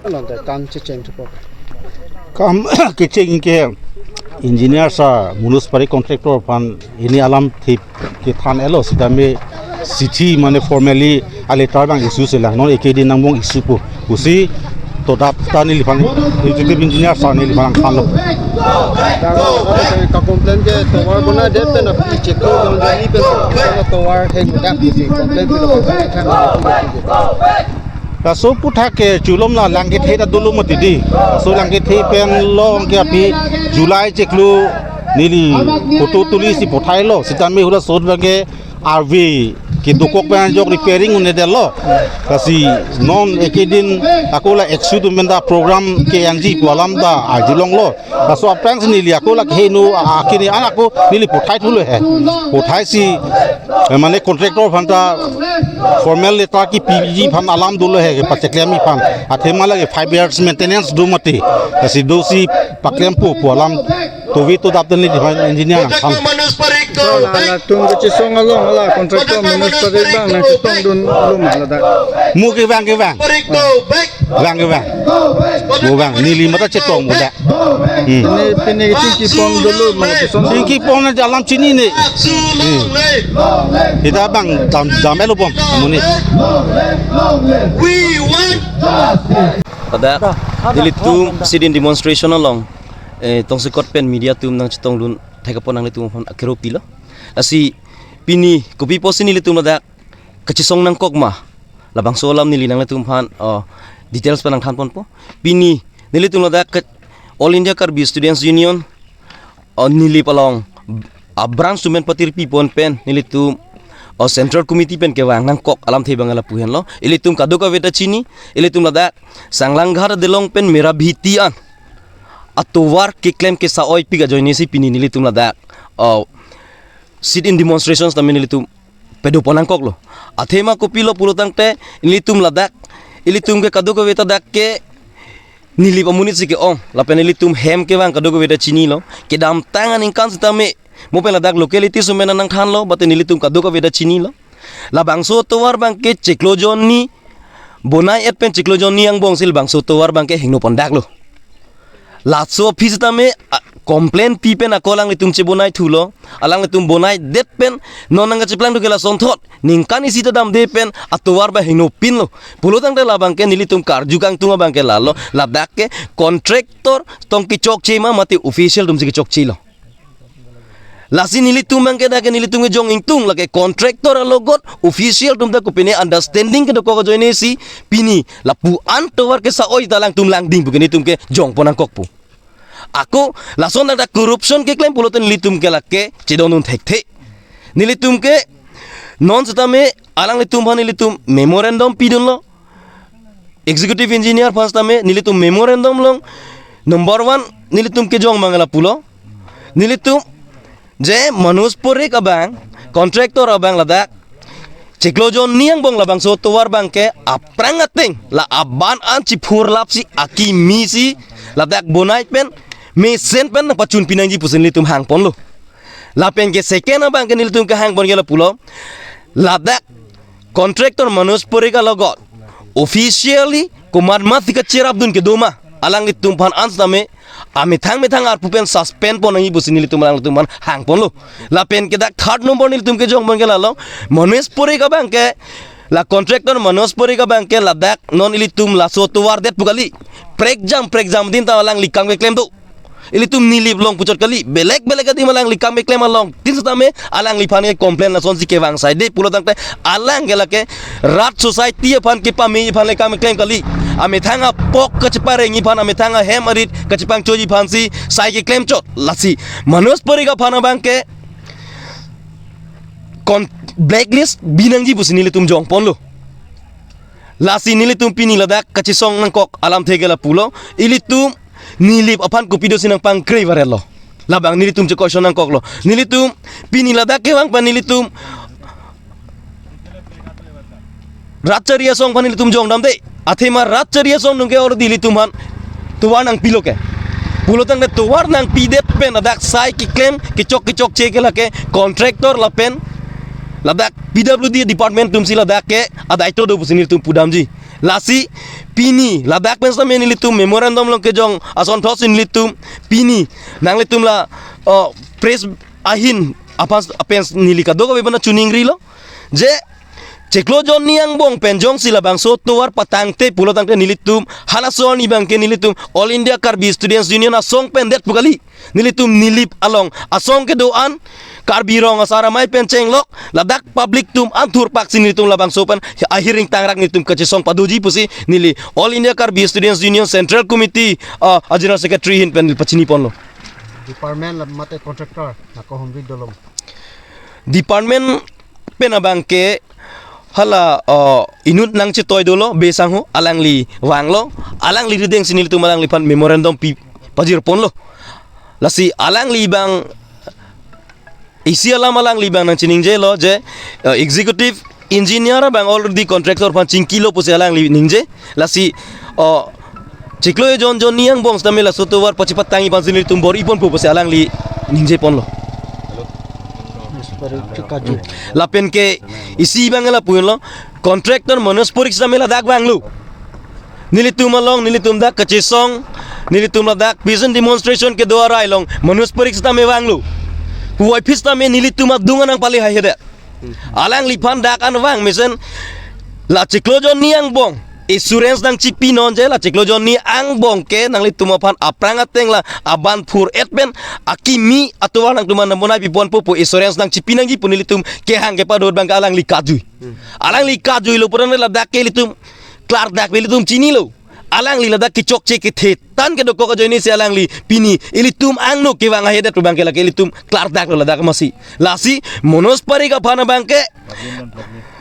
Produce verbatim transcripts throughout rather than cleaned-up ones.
Nonte kam checheng thupo. Kam kecheng ke engineer sir, Manoj Parikh contractor aphan hini alamthe kethan-etlo sitame chithi mane formally a letter abang issue si lang, non eke din nangbong issue po pusi todap ta neliphan executive engineer sir neliphan nangthanlo. Ka complain ke tovar bonai det pen api cheklo jonni pen tovar hengdak pusi complain pilo. Laso aphuthak ke chulom la lang kethe ta dolo mati di. Laso lang kethe pen along ke api July chiklo neli photo tulisi pathailo. Sitame hula sot abang ke arve kedokok pen ajok repairing un-edetlo. Lasi non eke din ako la executive atum pen ta program ke-enji pu alam ta arjulonglo. Laso aphrangsi neli ako la keheno akini an ako neli pathai thulo he. Pathaisi, eh, mane contractor aphan ta formal letter kepiji aphan alam dolo he, pacheklemji aphan. Athema lake five years maintenance do mati. Lasi dosi paklempo pu alam tove todap ta neliphan engineer nangthan. Hala, hala, tum kachesong along hala contractor Manoj Parikh abang nangchetongdunlo ma ladak? Mo kevang, kevang. Vang, vang. Mo vang, neli mata chetong mo dak. Hmm. Pini, pini chingki pon dolo ma lapuson. Chingki pon na alam chinine. Hmm. Kita abang dam, dam-etlo bom, amonit. Ladak nelitum sit-in demonstration along, eh, tongsekot pen media atum nangchetongdun thek apot nanglitum aphan akero pilo. Lasi pini kopi pusi nelitum ladak kachesong nangkok ma? Labangso alam neli nanglitum aphan, oh, details pen nangthanponpo. Pini nelitum ladak ke All India Karbi Students Union, oh, Nilip along a branch atum pen patirpi pon pen nelitum, oh, Central Committee pen kevang nangkok alamthe abang lapu henlo. Ilitum kadokave ta chini, ilitum ladak Sanglanghat adelong pen Merabhiti an atovar keklem kesa-oipik ajoinesi pini nelitum ladak, oh, sit-in demonstrations tame nelitum padopon nangkoklo. Athema kopilo pulo tangte, ilitum ladak, ilitum ke kadokave ta dak ke Nilip amonit si ke-ong, lapen ilitum hem kevang kadokave ta chinilo. Kedamtang aningkan sitame mo pen ladak locality atum pen nangthanlo, bate nelitum kadokave ta chinilo. Labangso atovar abang ke chiklo jonni bonai-et pen chiklo jonni angbong si labangso atovar abang ke hingno pondaklo. Laso aphi sitame, a, complain pi pen ako alanglitum chebonai thulo, alanglitum bonai det pen non nangkacheplang thuke lasonthot ningkan isi ta damde pen atovar abang hingno pinlo. Pulo tangte labang ke nelitum karju kangtung abang ke lalo, ladak ke contractor tong kechokche ma mate official atum si kechokchelo. Lasi nelitum abang ke dak ke nelitum kejong ingtung, lake contractor alogot official atum ta kopine understanding kedokok ajoinesi pini lapu-an tovar kesa-oi ta alangtum langding pu ke nelitum kejongpon nangkok pu. Ako lason dak corruption keklem pulote nelitum ke lake chedondun thekthe. Nelitum ke non sitame alanglitum aphan nelitum memorandum pidunlo. Executive engineer aphan sitame nelitum memorandum along number one nelitum kejong abang lapulo. Nelitum je Manoj Parikh abang, contractor abang ladak chiklo jonni angbong labangso tovar abang ke aphrang ateng la aban an chiphurlapsi akimi si ladak bonai pen mesen pen pachun pinangji pusi nelitum hangponlo. Lapen ke second abang ke nelitum kehangpon ke lapulo, ladak contractor Manoj Parikh alogot officially komat masi kacherapdun kedo ma, alanglitum aphan an sitame amethang methang arpu pen suspend pon nangji pusi nelitum alanglitum aphan hangponlo. Lapen ke dak third number nelitum kejongpon ke lalo, Manoj Parikh abang ke, la contractor Manoj Parikh abang ke ladak non ilitum laso tovar det pu kali. Prekjam prekjam din ta alangli kam keklem do. Ilitum Nilip along puchot kali, belek belek adim alangli kam keklem along tin sitame alangliphan ke complain lasonsi kevang saide pulo tangte alang ke lake rat society aphan kepame aphan le kam keklem kali. Amethang apok kacheparengji aphan, amethang ahem arit kachepangchoji aphan si sai keklem chot. Lasi Manoj Parikh aphan abang ke kon blacklist binangji pusi nelitum jongponlo. Lasi nelitum pini ladak kachesong nangkok alamthe ke lapulo, ilitum Nilip aphan kopi dosi nangpangkre varelo. Labang nelitum che question nangkoklo. Nelitum pini ladak kevang pen nelitum rat chari asong aphan nelitum jongdamde. Athema rat chari asong nungke already ilitum aphan tovar nangpilo ke. Pulo tangte tovar nangpidet pen ladak sai keklem kechok kechokche ke lake contractor lapen ladak P W D department atum si ladak ke adaito do pusi nelitum pudamji. Lasi pini ladak pen setame nelitum memorandum along kejong asonthotsi nelitum pini nanglitum la, oh, press ahin aphan pen neli kadokave aphan choningrilo je chiklo jonni angbong pen jongsi labangso tovar patangte pulo tangte nelitum halaso arni abangke nelitum All India Karbi Students Union asong pen det pu kali. Nelitum Nilip along asong kedo-an Karbi Rong Asar Amei pen chenglok ladak public atum an thurpaksi nelitum labangso pen ahiring tangrak nelitum kachesong padoji pusi neli All India Karbi Students Union Central Committee, ah, a General Secretary ahin pen pachini ponlo. Department la mate contractor nako humri dolom. Department pen abangke hala, oh, inut nangchetoi dolo Bey Sangho, alangli vanglo, alangli rideng si nelitum alangliphan memorandum pi pajir ponlo. Lasi alangli abang isi alam alangli abang nangchiningjelo je, eh, executive engineer abang already contractor aphan chingkilo pusi alangli ningje. Lasi, oh, chiklo ejon jonni angbong setame laso tovar pachipatangji aphansi nelitum bor-i ponpo pusi alangli ningje ponlo. Lapen ke isi abang lapu-anlo, contractor Manoj Parikh setame ladak vanglo. Nelitum along, nelitum dak kachesong, nelitum ladak peace and demonstration kedo arai along Manoj Parikh setame vanglo. Puvoiphit setame nelitum adung an nangpale haihedet. Alangliphan dak an vang mesen la chiklo jonni angbong assurance nangchipi non je la chiklo jonni angbong ke nanglitum aphan aphrang ateng la aban phur-et pen akimi atovar nangtum an bonai pi ponpo pu assurance nangchipi nangji pu nelitum kehang kepadot abangke alangli kajui. Alangli kajuilo pulote ladak ke ilitum klardak ilitum chinilo. Alangli ladak kechokche kethe tan kedokok ajoinesi alangli pini ilitum angno kevang ahedet abangke lake ilitum klardaklo ladak masi. Lasi Manoj Parikh aphan abangke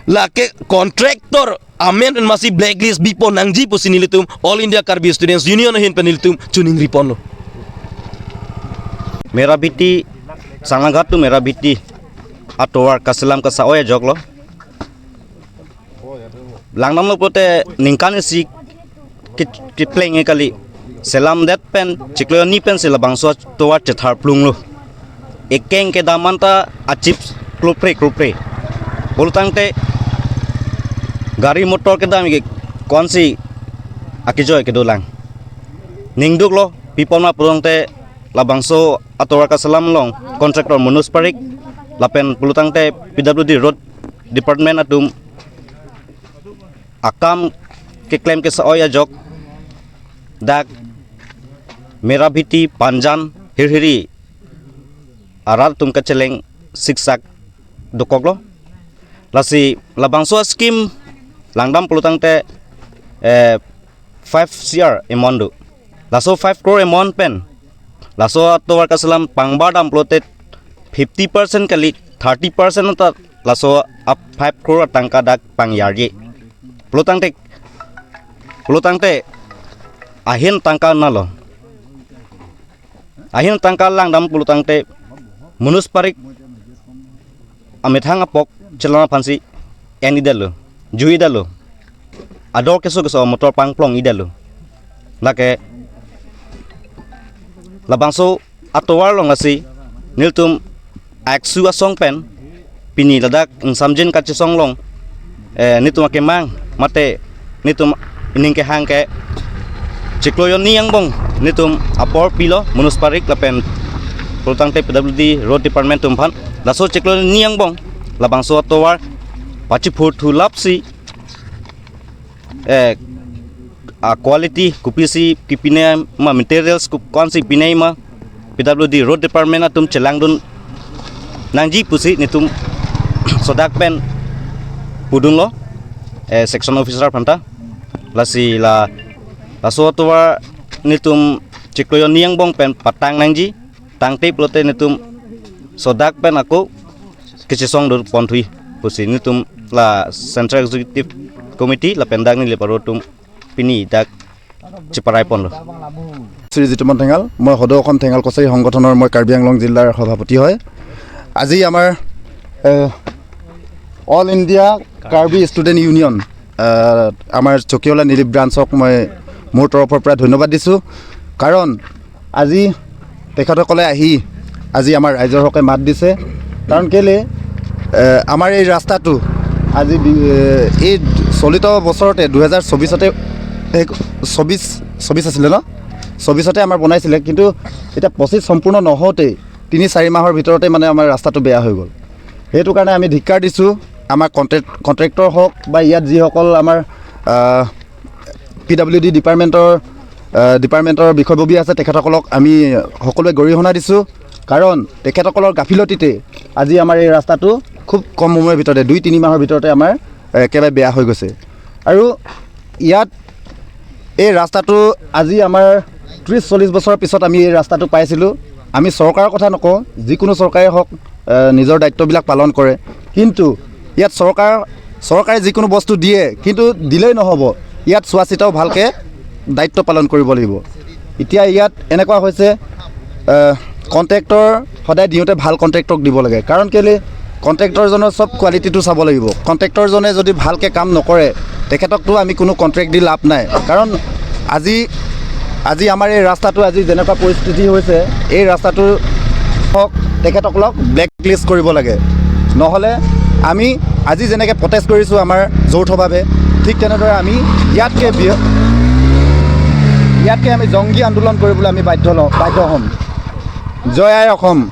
lake contractor amen masi blacklist bipon nangji pusi nelitum All India Karbi Students Union ahin pen nelitum choningri ponlo. Merabheti, Sanglanghat to Merabheti atovar kaselam kasa-oi ajoklo. Langdamlo pulote ningkan isi ki-, kipleng e kali. Selamdet pen chiklo jonni pensi labangso atovar chetharplunglo. Ekeng kedam anta achip klupre klupre. Pulo tangte gari motor kedam ke konsi akejoi kedolang. Ningduklo, pi apot ma pulo tangte labangso atovar kaselam along contractor Manoj Parikh lapen pulo tangte P W D Road Department atum akam keklem kesa-oi ajok dak Merabheti, Panjan, Hirhiri arat atum kacheleng siksak dokoklo. Lasi labangso scheme langdam pulo tangte, eh, five C R amount do. Laso five crore amount pen laso atovar kaselam pangbardam pulote fifty percent kali, thirty percent ta laso ap five crore atangka dak pangyarje. Pulo tangte, pulo tangte ahin tangka nalo. Ahin tangka langdam pulo tangte Manoj Parikh amethang apok chelang aphansi en-idetlo, jui-idetlo. Ador keso keso motor pangplong-idetlo. Lake labangso atovar along lasi nelitum ACSU asong pen pini ladak ingsamjin kachesong along, eh, nelitum akemang mate nelitum ining kehang ke chiklo jonni angbong nelitum apor pilo Manoj Parikh lapen pulo tangte P W D Road Department atum aphan. Laso chiklo jonni angbong labangso atovar pachiphurthu lapsi, eh, a quality kopisi kipinei ma, materials ko-, konsi pinei ma, P W D Road Department atum chelangdun nangji pusi nelitum sodak pen pudunlo, eh, section officer aphanta. Lasi la, laso atovar nelitum chiklo jonni angbong pen patang nangji, tangte pulote nelitum sodak pen ako kachesong dur ponthui pusi nelitum la Central Executive Committee lapen dak Nilip aro atum pini dak cheparai ponlo. Shri জিতুমন ঠেঙাল, মই সদৌ অসম ঠেঙাল কছাৰী সংগঠনৰ মই কাৰ্বি আংলং জিলাৰ সভাপতি হয়। আজি আমাৰ, এ, all India Karbi student union, এ, আমাৰ চকিহোলা নিলিপ ব্ৰাঞ্চক মই মোৰ তৰফৰ পৰা ধন্যবাদ দিছোঁ। কাৰণ আজি তেখেতসকলে আহি আজি আমাৰ ৰাইজৰ হকে মাত দিছে। কাৰণ কেলে, এ, আমাৰ এই ৰাস্তাটো আজি বি- এ, এই চলিত বছৰতে দুহেজাৰ চৌবিছতে, এই চৌবিছ চৌবিছ আছিলে ন, চৌবিছতে আমাৰ বনাইছিলে, কিন্তু এতিয়া পঁচিছ সম্পূৰ্ণ নহওঁতেই তিনি চাৰি মাহৰ ভিতৰতে মানে আমাৰ ৰাস্তাটো বেয়া হৈ গ'ল। সেইটো কাৰণে আমি ধিক্কাৰ দিছোঁ। আমাৰ কণ্ট্ৰেক্ট কণ্ট্ৰেক্টৰ হওক বা ইয়াত যিসকল আমাৰ পি ডাব্লিউ ডি ডিপাৰ্টমেণ্টৰ ডিপাৰ্টমেণ্টৰ বিষয়ববী আছে, তেখেতসকলক আমি সকলোৱে গৰিহণা দিছোঁ। কাৰণ তেখেতসকলৰ গাফিলতিতে আজি আমাৰ এই ৰাস্তাটো খুব কম সময়ৰ ভিতৰতে, দুই তিনি মাহৰ ভিতৰতে আমাৰ একেবাৰে বেয়া হৈ গৈছে। আৰু ইয়াত এই ৰাস্তাটো আজি আমাৰ ত্ৰিছ চল্লিছ বছৰৰ পিছত আমি এই ৰাস্তাটো পাইছিলোঁ। আমি চৰকাৰৰ কথা নকওঁ, যিকোনো চৰকাৰে হওক, এ, নিজৰ দায়িত্ববিলাক পালন কৰে, কিন্তু ইয়াত চৰকাৰ চৰকাৰে যিকোনো বস্তু দিয়ে, কিন্তু দিলেই নহ'ব, ইয়াত চোৱা চিতাও ভালকৈ দায়িত্ব পালন কৰিব লাগিব। এতিয়া ইয়াত এনেকুৱা হৈছে, এ, কণ্ট্ৰেক্টৰ সদায় দিওঁতে ভাল কণ্ট্ৰেক্টৰক দিব লাগে। কাৰণ কেলে, কণ্ট্ৰেক্টৰজনৰ চব কোৱালিটিটো চাব লাগিব। কণ্ট্ৰেক্টৰজনে যদি ভালকৈ কাম নকৰে, তেখেতকতো আমি কোনো কণ্ট্ৰেক্ট দি লাভ নাই। কাৰণ আজি আজি আমাৰ এই ৰাস্তাটো আজি যেনেকুৱা পৰিস্থিতি হৈছে, এই ৰাস্তাটো হওক, তেখেতসকলক ব্লেক লিষ্ট কৰিব লাগে। নহ'লে আমি আজি যেনেকৈ প্ৰটেষ্ট কৰিছোঁ আমাৰ যৌথভাৱে, ঠিক তেনেদৰে আমি ইয়াতকৈ বৃহ- ইয়াতকৈ আমি জংগী আন্দোলন কৰিবলৈ আমি বাধ্য লওঁ বাধ্য হ'ম। জয় আই অসম।